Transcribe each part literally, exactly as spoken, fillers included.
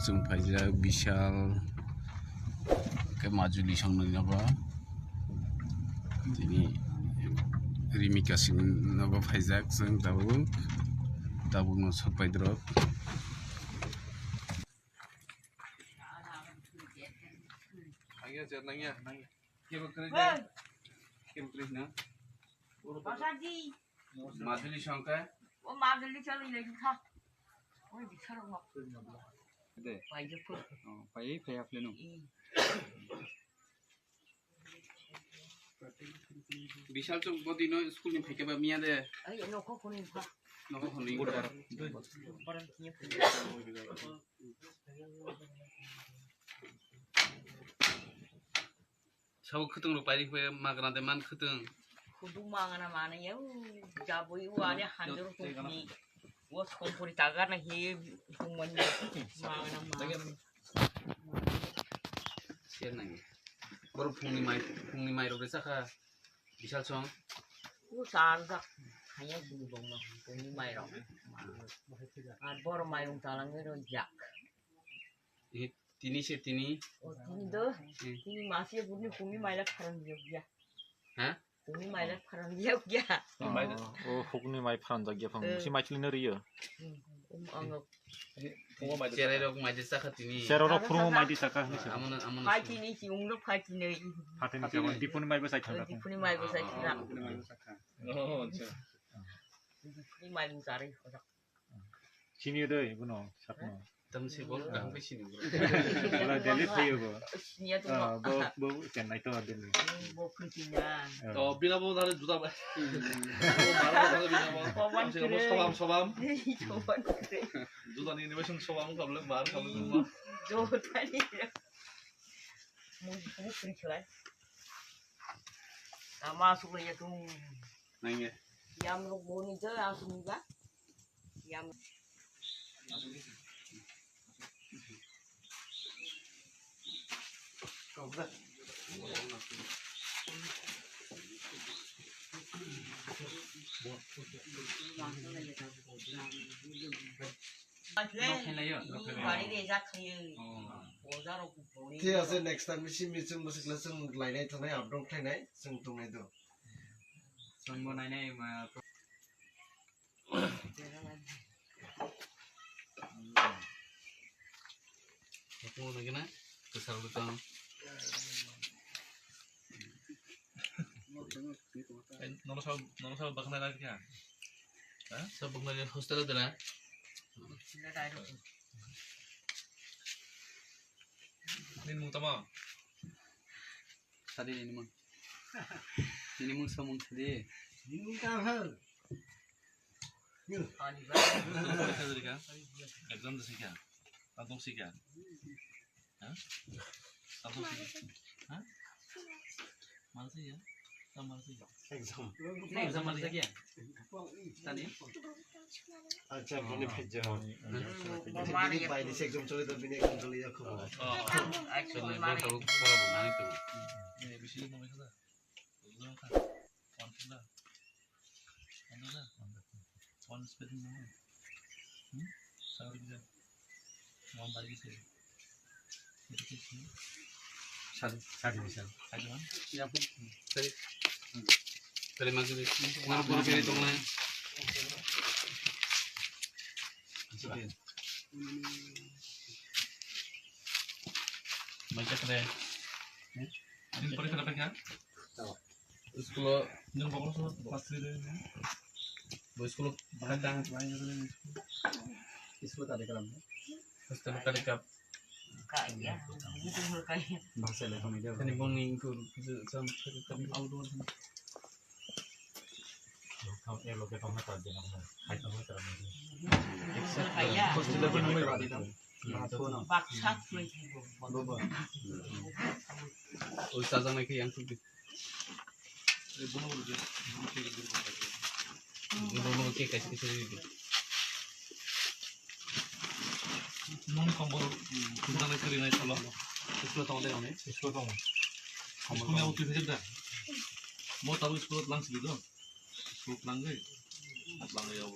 Chwng phaijak Bishal, khe Majuli song nwi nogo. Tini Rimi Kasing nogo phaijak chwng tabuk, tabuk no sok paidrop. Majuli song khe? O Majuli chalo ile kha. Oi, bicharo ma. De. Pai je phu. Oh, pai, pai hafle no. I. Bishal chwng bodi no school ni phaikhe ba miya de. Ai, nokho khoni pha. Nokho khoni. Paran kiye phu. Sabo khwtwng rok pairi hwnkhe magna de man khwtwng. Khuduk magna mane ya, u jaboi u are hanjor khuduk ni. O sompori tagar na he hungmani magna ma. Ser nangi. Boro phungni mai, phungni mai rok de chakha. Bishal chwng. U sarjak. Hanya sini bongno phungni mai rok. Ar boro mai rok talang rok jak. Tini se tini. O tini do. Hmm. Tini masi buni kumi maila pharan diya. Ha? Kumi maila pharan diya. O hukni mai pharan jak ya phang. Eh. Si mai chili no riyo. Hmm. Um, ang. Cherai rok mai de chakha tini. Cherai rok phuru mai de chakha. Amon, amon. Phai tini si ung rok phai tini. Phatini si amon dipuni mai bo chakha. Dipuni mai bo chakha. Oh, acha. Dipuni mai bo chari. Sini doi, bono, sakno. Tam si bol, kaham ke sini, bro. Bola Delhi thayo bo. Sini ya tu. Ah, bo, bo Chennai to Delhi. Hmm, bo pun Chennai. Ah. To, bina bo dale juda ba. Bo mara dale bina bo. Pawan Tam si bo kere. Sobam, sobam. Pawan kere. Juda ni innovation sobam, problem bar, problem bar. Jo tani. Mo, mo pun kere. Ama sukle ya tu. Nangya. Yam rok boni je asung ga. Yam. Bari rejak khayo. Oh. Bojar rok boni. Thik ase, next time si michung bwswk le chwng lainai thangnai, update khlainai, chwng tongnai do. Chwngbo nainai ma. Aku lagi na, kesal utang. Nono sab, nono sab bakna lagi ya? Hah? Sab bakna lagi hostel ada na? Ini mau tama? Sadi ini mau. Ini mung samung sadi. Ini mung kahar. Exam de sikha. Tantong sikha. Ha? Tantong sikha. Ha? Mana sikha? Tang mana sikha? Exam. Exam mana sikha? Tani? Acha, boni phaijak. Bini bai ni se exam choli to, bini exam choli ya kho. Oh. Actually, no, tabuk pora bo nani tabuk. Ni bisi mo kha. Exam kha. One kha. One kha. One spelling mo. Hmm? Sorry, exam. Sadi, sadi, sadi. Sadi. Sadi. Terima kasih. Mana pun kiri tong na. Baca kere. Ini periksa apa ya? School. Nung bokol so pas kiri. Bo school kata. School tadi kalam. Hostel tadi kap. Kaya, itu kaya. Bahasa le kami dia. Ini bong ni ku sam kami outdoor. Kaya. Hostel pun nunggu badi dong. Baksa kue. Bobo. Oi sajang naikhe yang tuh. Nung kombol kuntal kiri nai solo. School tong de nai. School tong. School ni uti hajak da. Mo tabu school lang sili do. School lang de. Lang ya.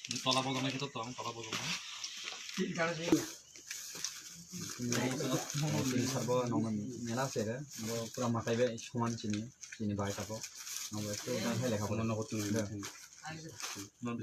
Ni tola bojong nai kita tong, tola bojong nai. Sini sarbo nongmani mela sere, bo pura makai be suman sini, sini bai tako. Nongbo ektu dan hai lekha pora. Nogo tunu.